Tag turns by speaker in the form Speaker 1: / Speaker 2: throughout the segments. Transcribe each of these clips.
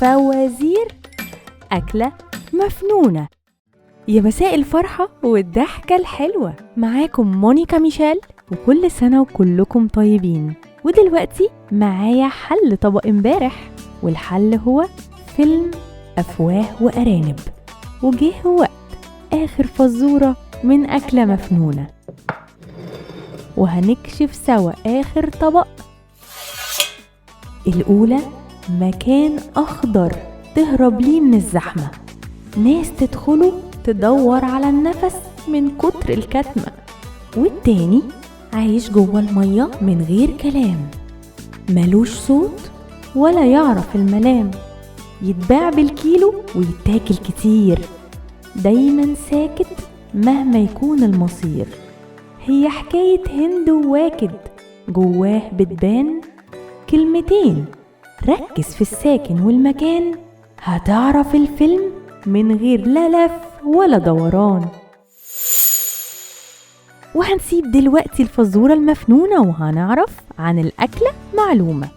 Speaker 1: فوازير أكلة مفنونة. يا مساء الفرحة والضحكة الحلوة، معاكم مونيكا ميشيل، وكل سنة وكلكم طيبين. ودلوقتي معايا حل طبق امبارح، والحل هو فيلم أفواه وأرانب. وجه وقت آخر فزورة من أكلة مفنونة، وهنكشف سوا آخر طبق. الأولى مكان أخضر تهرب ليه من الزحمة، ناس تدخله تدور على النفس من كتر الكتمة. والتاني عايش جوه المية من غير كلام، ملوش صوت ولا يعرف الملام، يتباع بالكيلو ويتاكل كتير، دايما ساكت مهما يكون المصير. هي حكاية هند وواكد، جواه بتبان كلمتين، ركز في الساكن والمكان هتعرف الفيلم من غير لا لف ولا دوران. وهنسيب دلوقتي الفزورة المفنونة وهنعرف عن الأكلة معلومة.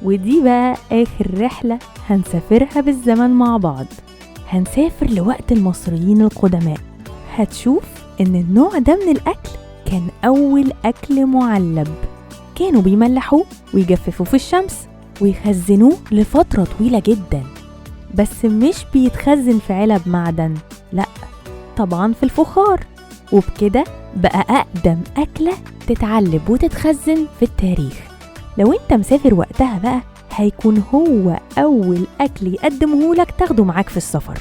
Speaker 1: ودي بقى آخر رحلة هنسافرها بالزمن مع بعض، هنسافر لوقت المصريين القدماء. هتشوف إن النوع ده من الأكل كان أول أكل معلب، كانوا بيملحوه ويجففوه في الشمس ويخزنوه لفترة طويلة جدا، بس مش بيتخزن في علب معدن، لأ طبعا في الفخار. وبكده بقى أقدم أكلة تتعلب وتتخزن في التاريخ. لو انت مسافر وقتها بقى هيكون هو أول أكل يقدمهولك تاخده معاك في السفر،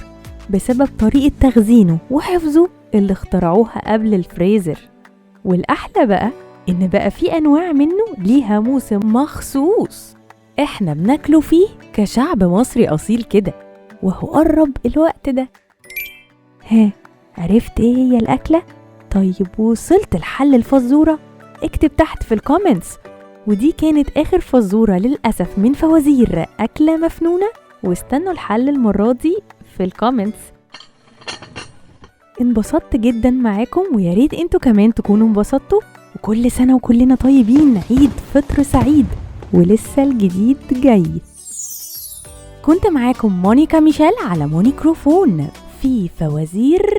Speaker 1: بسبب طريقة تخزينه وحفظه اللي اخترعوها قبل الفريزر. والأحلى بقى إن بقى في أنواع منه ليها موسم مخصوص إحنا بناكله فيه كشعب مصري أصيل كده، وهو قرب الوقت ده. ها، عرفت إيه هي الأكلة؟ طيب وصلت لحل الفزورة؟ اكتب تحت في ال comments. ودي كانت آخر فزورة للأسف من فوازير أكلة مفنونة، واستنوا الحل المرة دي في ال comments. انبسطت جدا معاكم، وياريت انتوا كمان تكونوا انبسطتوا. وكل سنة وكلنا طيبين، عيد فطر سعيد، ولسه الجديد جاي. كنت معاكم مونيكا ميشيل على مونيكروفون في فوازير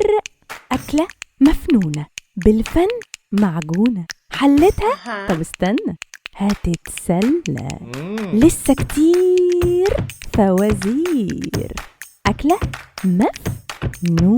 Speaker 1: أكلة مفنونة بالفن معجونة. حلتها؟ طب استنى هتتسلى، لسه كتير فوازير أكلة مفنونة.